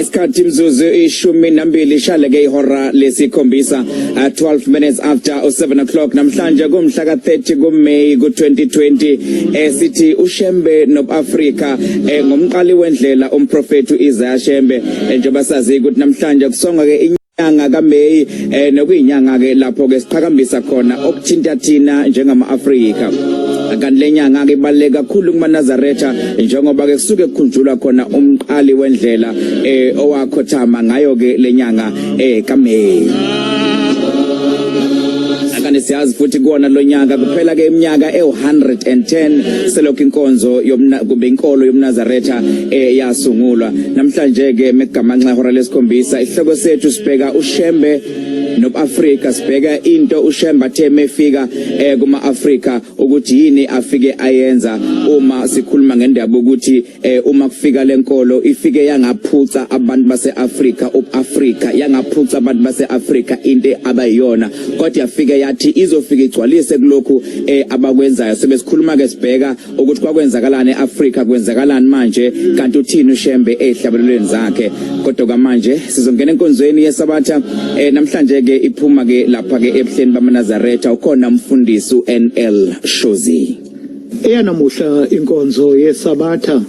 Isikhathi imzuzu 12 shaleke ihora lesikhombisa, 12 minutes after 7 o'clock namhlanje kumhla ka-30 kuMay ku-2020. Sithi uShembe noAfrika, ngomqali wendlela umprofeti uIsaiah Shembe, njengoba sazi ukuthi namhlanje kusonga ke inyanga kaMay, nokuyinyanga ke lapho ke siqhakambisa khona okuthinta thina njengama-Afrika. Kanti lenyanga ke ibaluleke kakhulu kumaNazaretha, njengoba ke kusuke kukhunjulwa khona umqali wendlela owakhothama ngayo ke lenyanga kaMay. Kanti siyazi futhi kuwona lo nyaka kuphela ke iminyaka ewu-110 selokhu inkonzo yomna kumbe inkolo yomNazaretha yasungulwa. Namhlanje ke megamanxa ihora lesikhombisa, isihloko sethu sibheka uShembe noAfrika, sibheka into uShembe athe mefika kuma Afrika ukuthi yini afike ayenza, uma sikhuluma ngendaba ukuthi uma kufika lenkolo ifike yangaphuca abantu baseAfrika uAfrika, yangaphuca abantu baseAfrika into abayiyona, kodwa yafike yathi izofika igcwalise kulokhu abakwenzayo. Sebesikhuluma ke sibheka ukuthi kwakwenzakalani eAfrika, kwenzakalani manje, kanti uthini uShembe ezihlabelelweni zakhe. Kodwa kwamanje sizongena enkonzweni yeSabatha namhlanje ke iphuma ke lapha ke ebuhleni bamaNazaretha, ukhona umfundisi uNL Shozi. Eyanamuhla inkonzo yeSabatha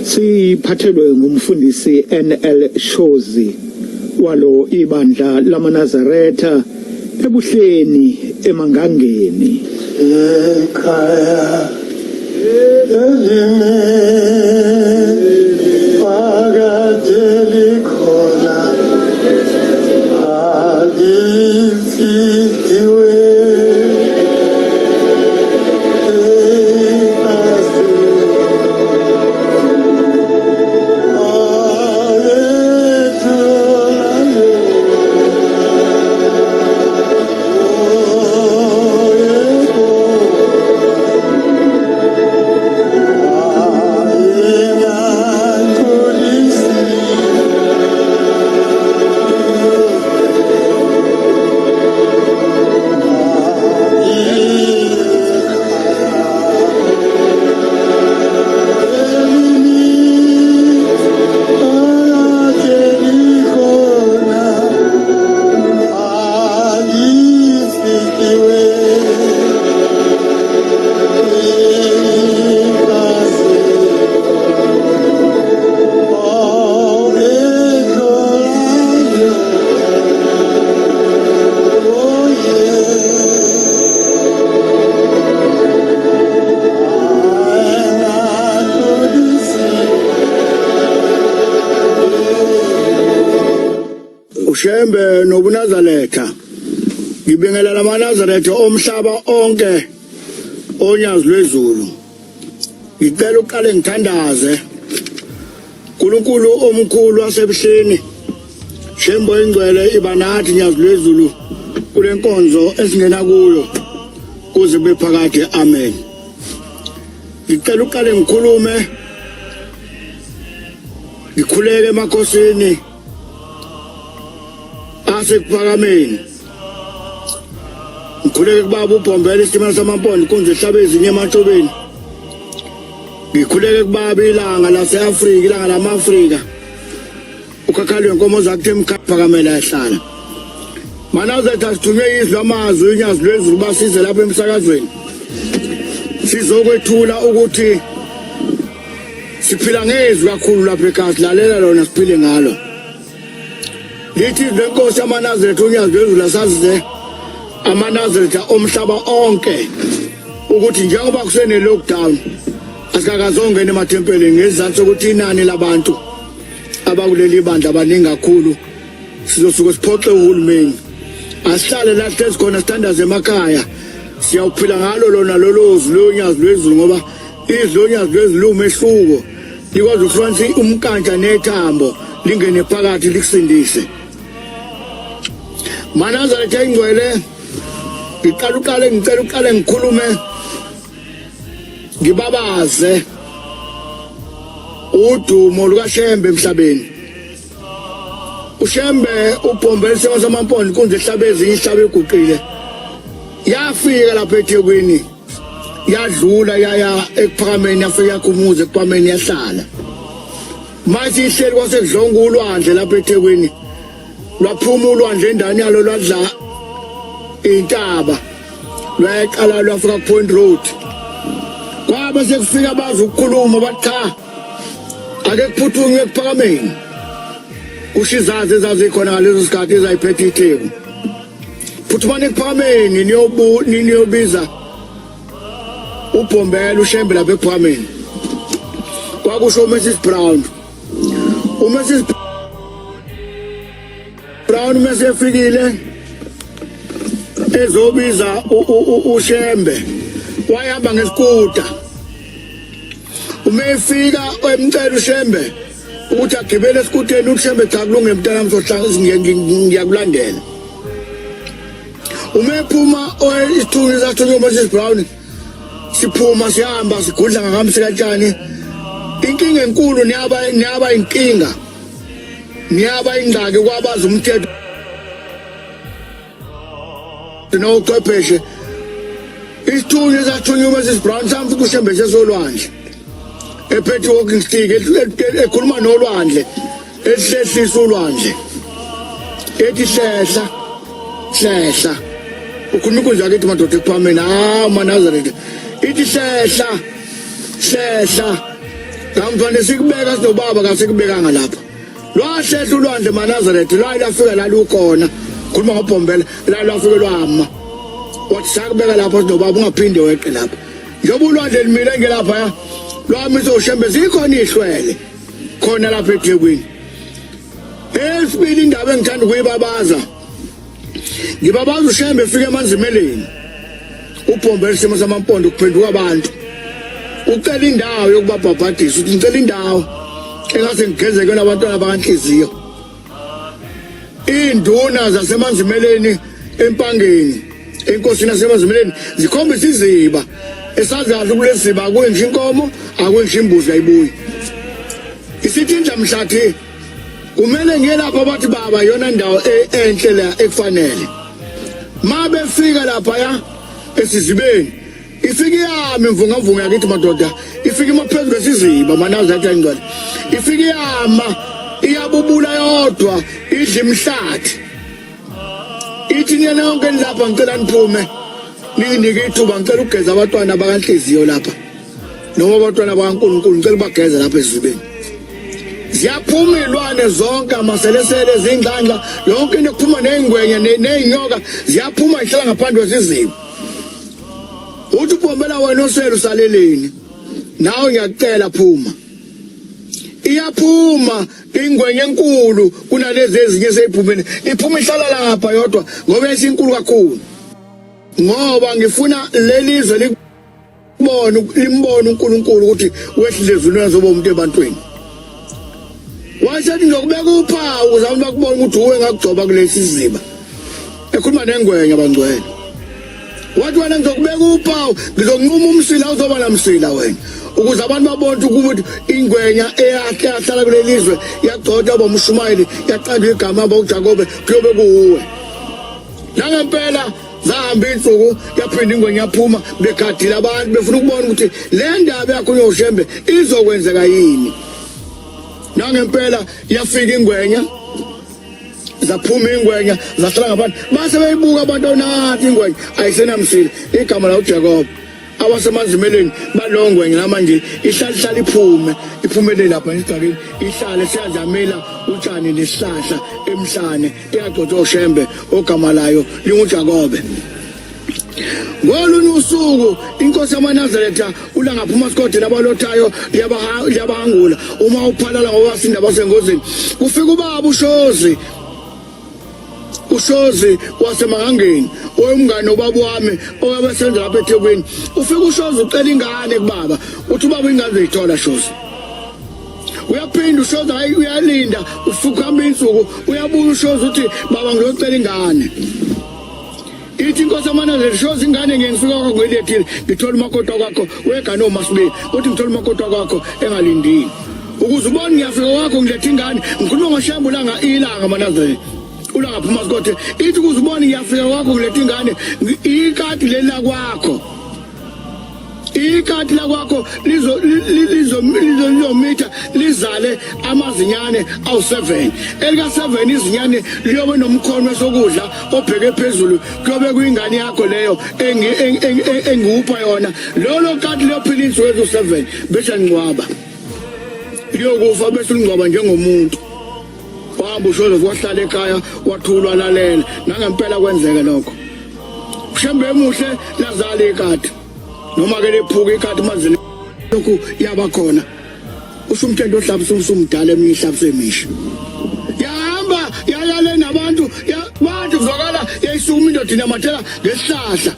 siyiphathelwe ngumfundisi NL Shozi walo ibandla lamaNazaretha eBuhleni eMangangeni. Ekhaya elimi phakade likhona alifikiwe. uShembe nobuNazaretha. Ngibingelela amaNazaretha omhlaba onke onyazi lwezulu. Ngicela uqale ngithandaze. uNkulunkulu omkhulu wasebuhleni, Shembe oyingcwele, iba nathi nyazi lwezulu kule nkonzo esingena kuyo kuze kube phakade, amen. Ngicela uqale ngikhulume, ngikhuleke emakhosini asekuphakameni. Ngikhuleke kubaba uBhombela, isitimela samampondo, inkunzi ehlaba ezinye emantshobeni. Ngikhuleke kubaba ilanga lase-Afrika, ilanga lama-Afrika, ukhakhala wenkomo zakhe emkhaphakamela ehlala. Manazethu, asithunywe izwi amazwi unyazi lwezulu basize lapha emsakazweni sizokwethula ukuthi siphila ngezwi kakhulu lapha ekhaya, silalela lona siphile ngalo. Lithi izwi lenkosi amaNazaretha unyazi lwezulu asazize amaNazaretha omhlaba onke ukuthi njengoba kusene lockdown asikakazongena emathempelini ngesizathu sokuthi inani labantu abakuleli bandla baningi kakhulu, sizosuke siphoxe uhulumeni. Asihlale la sihlezi khona, sithandaze emakhaya, siyawuphila ngalo lona lolo zwi lonyazi lwezulu, ngoba izwi lonyazi lwezulu liwumehluko, likwazi ukuhlukanisa umnkantsha nethambo, lingene phakathi likusindise. Manazaretha ingcwele, ngiqala uqale ngicela uqale ngikhulume ngibabaze udumo lukaShembe emhlabeni. uShembe ubhombela isimo samampondo, inkunzi ehlaba ezinye ihlaba iguqile. Yafika lapha eThekwini, yadlula yaya ekuphakameni, yafika yakhumuza ekuphakameni yahlala. Manje ihleli kwasekudlonga ulwandle lapha eThekwini. Lwaphuma ulwandle endani yalo lwadla intaba. Lwaqala lwafika Point Road. Kwabe sekufika bazi ukukhuluma bathi cha ake kuphuthunywe ekuphakameni. Kusho izazi ezazikhona ngaleso sikhathi ezayiphethe iTheku. Phuthumani ekuphakameni niyobu niyobiza uBhombela uShembe lapha ekuphakameni. Kwakusho uMrs Brown. UMrs Brown mase efikile ezobiza uShembe wayehamba ngesikuta. Uma efika emcela uShembe ukuthi agibele esikuteni uShembe cha kulunge mntanami sohlanga ngiyakulandela. Uma ephuma isithunywa sathunywa uMrs Brown siphuma sihamba sigudla ngakamsikatshani inkinga enkulu niyaba niyaba inkinga niyaba ingxaki kwabazi umthetho nochwepheshe isithunywa esathunywa uMrs Brown samfika uShembe sesolwandle ephethe walking stick ekhuluma nolwandle ehlehlisa ulwandle ethi hlehla hlehla ukhuluma inkundla yakithi madoda ekuphameni hawu manazaretha ithi hlehla hlehla ngamfanele sikubeka sinobaba kasikubekanga lapha lwahlehla ulwandle manazaretha lwaye lwafika la lukhona khuluma ngobhombela la lwafike lwama wathi sakubeka lapho sinobaba ungaphinde weqe lapha njengoba ulwandle limile ngelapha lwamisa ushembe zikhona ihlwele khona lapha eThekwini. Esibili indaba engithanda ukuyibabaza. Ngibabaza uShembe efika emanzimeleni. Ubhombe isimo samampondo kuphenduka abantu. Ucela indawo yokubabhabhadisa uthi ngicela indawo engase ngigezeke nabantwana bakanhliziyo. Induna zasemanzimeleni empangeni enkosini yasemanzimeleni zikhombisa iziba esazi kahle kulesiba akuyingisho inkomo akuyingisho imbuzi ayibuyi isithi inja mhlathi kumele ngiye lapho bathi baba yona ndawo e, enhle la ekufanele ma befika lapha ya esizibeni ifike yami imvungavunga yakithi madoda ifike imaphezu kwesiziba manazi athi ayingcwele ifike yama iyabubula yodwa idla imihlathi ithi nina yonke nilapha ngicela niphume ninginike ithuba ngicela ukugeza abantwana bakanhliziyo lapha noma abantwana bakaNkulunkulu ngicela ubageze lapha esizibeni ziyaphuma iy'lwane zonke amaselesele zingxangxa yonke into ekuphuma ney'ngwenya ney'nyoka ziyaphuma zihlala ngaphandle kwesiziba uthi ubombela wena osele usaleleni nawe ngiyakucela phuma iyaphuma ingwenya enkulu kunalezi ezinye eseyiphumile iphuma ihlala lapha yodwa ngoba isinkulu kakhulu ngoba ngifuna leli zwe libone limbone uNkulunkulu ukuthi wehlile ezulwini azoba umuntu ebantwini wayesethi ngizokubeka uphawu ukuze abantu bakubone ukuthi uwe ngakugcoba kulesi siziba ekhuluma nengwenya bangcwele wathi wena ngizokubeka uphawu ngizonquma umsila uzoba namsila wena ukuze abantu babone ukuthi ingwenya eyahle yahlala kuleli zwe yagcotshwa bomshumayeli yaqanjwa igama abo uJakobe kuyobe kuwe nangempela zahamba insuku yaphinda ingwenya yaphuma begadile abantu befuna ukubona ukuthi le ndaba yakho uyoshembe izokwenzeka yini nangempela yafika ingwenya zaphuma ingwenya zahlala ngaphandle base beyibuka abantu onathi ingwenya ayisenamsila igama la uJacob abasemanzimeleni balongwenya namanje ihlala ihlala iphume iphumelele lapha esigcakeni ihlale siyazamela utshani nesihlahla emhlane eyagcotshwa uShembe ogama layo linguJakobe ngolunye usuku inkosi yamaNazaretha uLangaphuma Sikodela abalothayo liyabahangula uma uphalala ngoba sinda basengozini kufika ubaba uShozi uShozi wasemahangeni oyumngane ubaba wami owabesenza lapha eThekwini ufika uShozi ucela ingane kubaba uthi ubaba ingane uzoyithola Shozi uyaphinda ushoza hayi uyalinda ufuka hamba insuku uyabuya ushoza uthi baba ngizocela ingane ithi inkosi amanazeli shoza ingane ngiye ngifika kwakho ngilethile ngithola umakoti kwakho wegane omasibili uthi ngithola umakoti kwakho engalindile ukuze ubone ngiyafika kwakho ngiletha ingane ngikhuluma ngoshembu langa ilanga manazeli ulanga phuma sikothe ithi ukuze ubone ngiyafika kwakho ngiletha ingane ikati lela kwakho. Ikati lakwakho lizo lizo lizomitha lizale amazinyane awu7. Elika 7 izinyane liyobe nomkhono wesokudla obheke phezulu, kuyobe kuyingane yakho leyo engiwupha yona. Lolo kati liyophila insuku ezu7 bese ngcwaba. Liyokufa bese ungcwaba njengomuntu. Wahamba uShoza wahlala ekhaya wathulwa lalela nangempela kwenzeke lokho. Shembe emuhle lazala ikati. Noma ke lephuka ikati manje lokhu yaba khona. Usho umthetho ohlabisa usumdala eminye ihlabisa emisha. Yahamba yayale nabantu bathi kuzwakala yayisukuma indoda inamathela ngesihlahla.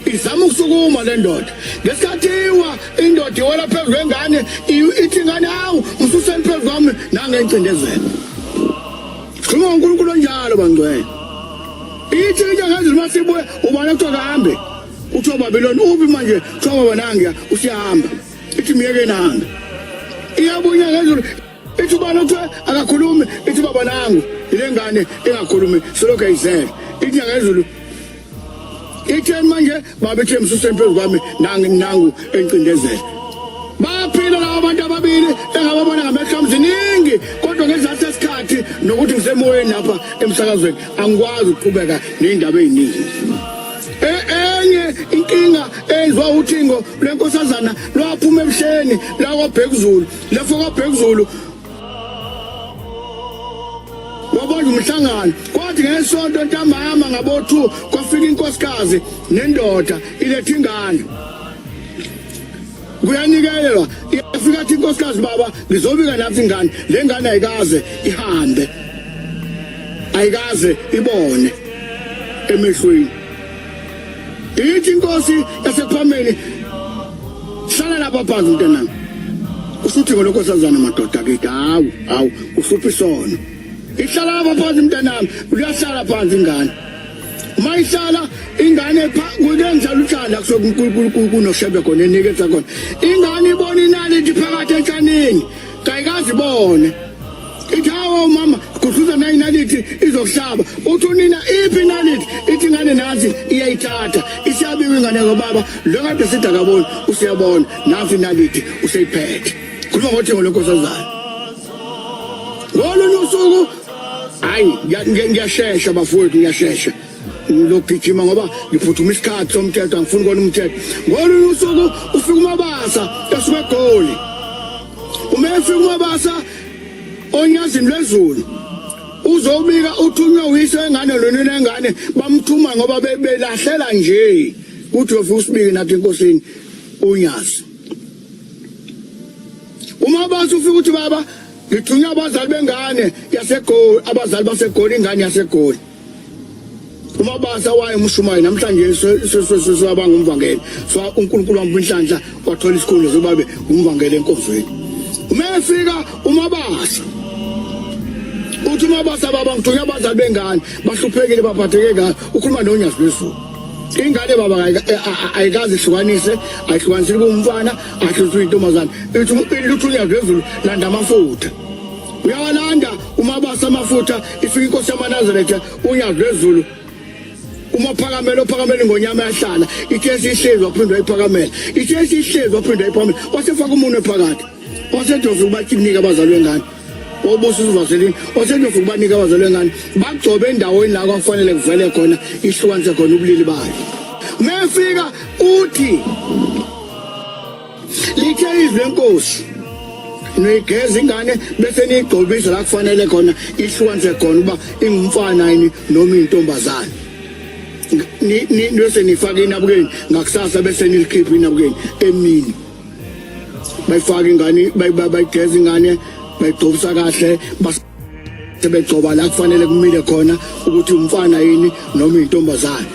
Izama ukusukuma le ndoda. Ngesikhathi iwa indoda iwela phezu kwengane ithi ingane hawu ususeni phezu kwami nangengcindezelo. Sikhuluma ngoNkulunkulu onjalo bangcwele. Ithi into ngezulu masibuye ubani kuthiwa kahambe. Kuthiwa Babiloni uphi manje kuthiwa baba nangiya usiyahamba. Ithi myekeni ahambe. Iyabuya ngezulu ithi ubani kuthiwa akakhulumi ithi baba nangu ile ngane engakhulumi selokhu ayizele. Ithi ngezulu itheni manje baba ithe msuseni phezu kwami nangu nangu encindezela baphila laba bantu ababili engababona ngamehlo ami ziningi kodwa ngezathu sesikhathi nokuthi ngisemoyeni lapha emsakazweni angikwazi ukuqhubeka ney'ndaba ey'ningi. Enye inkinga eyenziwa uthingo lwenkosazana lwaphuma ebuhleni lakwabhekuzulu lafo kwabhekuzulu wabanjwa umhlangano kwathi ngesonto ntambama ngabo-2 kwafika inkosikazi nendoda iletha ingane kuyanikelelwa iyafika athi inkosikazi baba ngizobika nathi ingane le ngane ayikaze ihambe ayikaze ibone emehlweni ithi inkosi yasekuphameni hlala lapha phansi mntanami usuthi ngolonkosazana madoda kithi hawu hawu uhlupha isono ihlala lapha phansi mntanami uyahlala phansi ingane uma ihlala ingane kukenza luthanda kusokunkulunkulu kunoshebe khona enikeza khona ingane ibona inaliti phakathi etshanini kayikazi ibone ithi hawo mama kuhluza nayi inaliti izokuhlaba uthi unina iphi inaliti ithi ingane nazi iyayithatha isiyabikwa ingane kababa lo kade sithi akaboni usiyabona nazi inaliti useyiphethe khuluma ngothengo lenkosazana ngolunye usuku hayi ngiyashesha bafowethu ngiyashesha ngilogijima ngoba ngiphuthuma isikhathi somthetho angifuni kona umthetho ngolunye usuku ufika umabasa esuka egoli uma efika umabasa onyazini lwezulu uzobika uthunywe uyise wengane lonina engane bamthuma ngoba belahlela nje kuthi uyofika usibike nathi enkosini unyazi uma bathi ufika uthi baba ngithunywa abazali bengane yaseGoli abazali baseGoli ingane yaseGoli uma basa waye umshumayeli namhlanje sewabanga umvangeli so uNkulunkulu wamupha inhlanhla wathola isikhundla sokuba umvangeli enkonzweni uma efika umabasa uthi umabasa baba ngithunywa abazali bengane bahluphekile baphatheke kabi ukhuluma nonyazi lwezulu ingane baba ayikaze ihlukanise ayihlukanisile kumfana ahluthwe intombazane ithi lutho unyazi lwezulu landa amafutha uyawalanda umabasa amafutha ifika inkosi yamanazaretha unyazi lwezulu uma phakamela ophakamela ingonyama yahlala ithe esihlezi waphindwa iphakamela ithe esihlezi waphindwa iphakamela wasefaka umunwe phakathi wasedosa ukubanika abazali bengane wabusa uvaseline wasedosa ukubanika abazali bengane bagcobe endaweni la kwakufanele kuvele khona ihlukanise khona ubulili bayo mefika uthi lithe izwi lenkosi niyigeza ingane bese niyigcobisa la kufanele khona ihlukanise khona ukuba ingumfana yini noma intombazane ni bese nifaka inabukeni ngakusasa bese nilikhipha inabukeni emini bayifaka ingane bayigeza ingane bayigcobisa kahle sebegcoba la kufanele kumile khona ukuthi umfana yini noma intombazane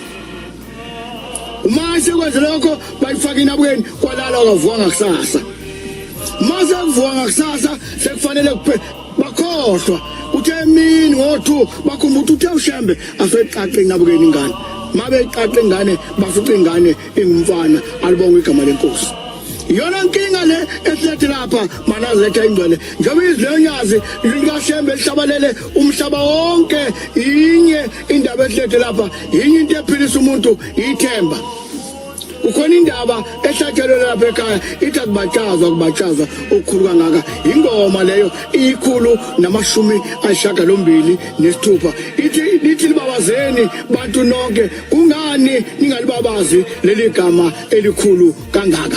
uma sekwenze lokho bayifaka inabukeni kwalala kwavuka ngakusasa uma sekuvuka ngakusasa sekufanele kuphe bakhohlwa uthe emini ngo-two bakhumbula ukuthi uthe ushembe aseqaqe inabukeni ingane uma beyiqaqe ingane bafice ingane ingumfana alibonga igama lenkosi iyona nkinga le esilethe lapha manazaretha ingcwele njengoba izwi lonyazi likashembe lihlabalele umhlaba wonke inye indaba esilethe lapha yinye into ephilisa umuntu ithemba. Kukhona indaba ehlatshelwe lapha ekhaya ithi akubatshazwa, akubatshazwa okukhulu kangaka. Ingoma leyo 186 ithi lithi libabazeni bantu nonke, kungani ningalibabazi leli gama elikhulu kangaka?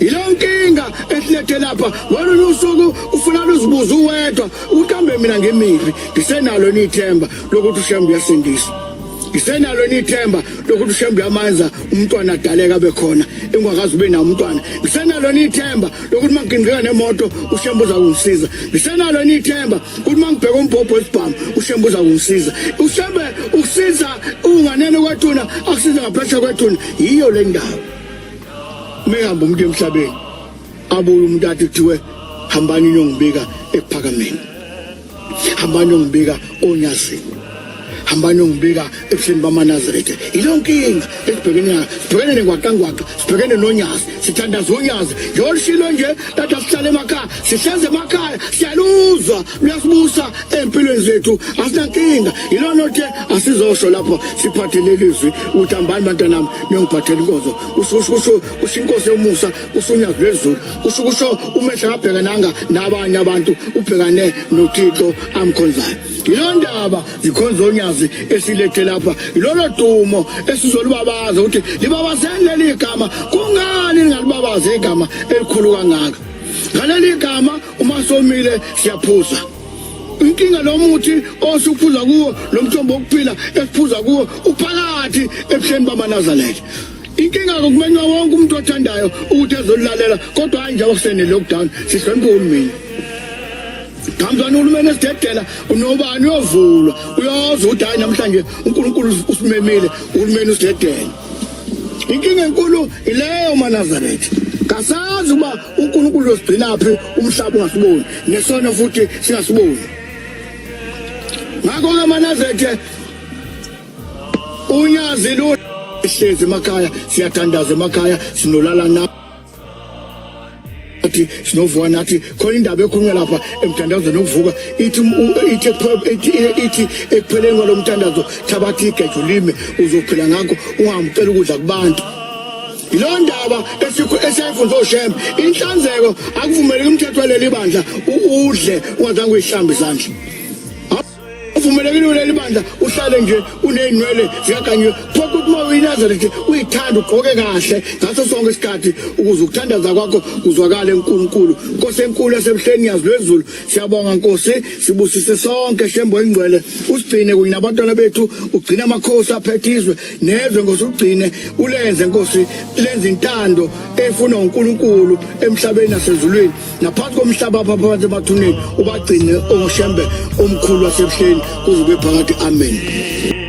Yilo nkinga esilethe lapha. Ngolunye usuku ufuna uzibuze uwedwa ukuthi kambe mina ngimiphi, ngisenalo yini ithemba lokuthi uShembe uyasindisa, ngisenalo yini ithemba lokuthi uShembe uyamanza umntwana adaleka abe khona engakaze ube nawo umntwana, ngisenalo yini ithemba lokuthi uma ngigingqika nemoto uShembe uza kungisiza, ngisenalo yini ithemba ukuthi uma ngibheka umbhobho wesibhamu uShembe uza kungisiza. UShembe ukusiza unganene kwethuna, akusiza ngaphesheya kwethuna. Yiyo le ndaba. Mehamba umuntu emhlabeni abuye umuntu athi kuthiwe hambani niyongibika ekuphakameni, hambani niyongibika onyazini, hambani niyongibika ebuhleni bamaNazaretha. Yilo nkinga esibhekene nayo, sibhekene nengwaqangwaqa, sibhekene nonyazi, sithandaza unyazi njolushilo nje lathi asihlale emakhaya, sihleze emakhaya, siyaluzwa luyasibusa empilweni zethu, asinankinga. Yilona othe asizosho lapho siphathe leli zwi ukuthi hambani bantanami niyongiphathela inkonzo. Kusho kusho kusho inkosi yomusa, kusho unyazi lwezulu, kusho kusho umehlo akabhekananga nabanye abantu, ubhekane noThixo amkhonzayo. Yiloo ndaba zikhonza onyazi esilethe lapha, yilolo dumo esizolubabaza ukuthi libabazeni leli gama. Kungani ningalibabazi igama elikhulu kangaka? Ngaleli gama uma somile siyaphuza. Inkinga lo muthi osuphuza kuwo, lo mthombo wokuphila esiphuza kuwo uphakathi ebuhleni bamaNazaretha. Inkinga kumenywa wonke umuntu othandayo ukuthi ezolalela, kodwa hayi njengoba kusene lockdown, sihloniphe uhulumeni. Qhamuzana uhulumeni esidedela unobani uyovulwa, uyozwa ukuthi hayi namhlanje uNkulunkulu usimemile, uhulumeni usidedele. Inkinga enkulu ileyo maNazaretha. Kasazi uba uNkulunkulu uyosigcinaphi umhlaba ungasiboni, nesono futhi singasiboni. Ngakho-ke maNazaretha unyazi lu hlezi emakhaya, siyathandaza emakhaya, sinolala nathi, sinovuka nathi. Khona indaba ekhulunywa lapha emthandazweni wokuvuka, ithi ithi ithi ekupheleni kwalo mthandazo thabatha igejo lime uzophila ngakho, ungamcela ukudla kubantu. Yiloo ndaba esiyayifunda oShembe. Inhlanzeko akuvumeleki umthetho waleli bandla udle ungazange uyihlambe izandla. Uvumelekile kuleli bandla uhlale nje uney'nwele zikaganyiwe. Phoqa ukuthi uma uyiNazaretha uyithande ugqoke kahle ngaso sonke isikhathi ukuze ukuthandaza kwakho kuzwakale kuNkulunkulu. Nkosi enkulu yasebuhleni Nyazi lwezulu, siyabonga Nkosi, sibusise sonke Shembe oyingcwele, usigcine kunye nabantwana bethu, ugcine amakhosi aphethe izwe nezwe Nkosi, ugcine ulenze Nkosi, lenze intando efunwa uNkulunkulu emhlabeni nasezulwini. Naphansi komhlaba apha phakathi emathuneni ubagcine ongoShembe omkhulu wasebuhleni kuze kube phakade. Amen.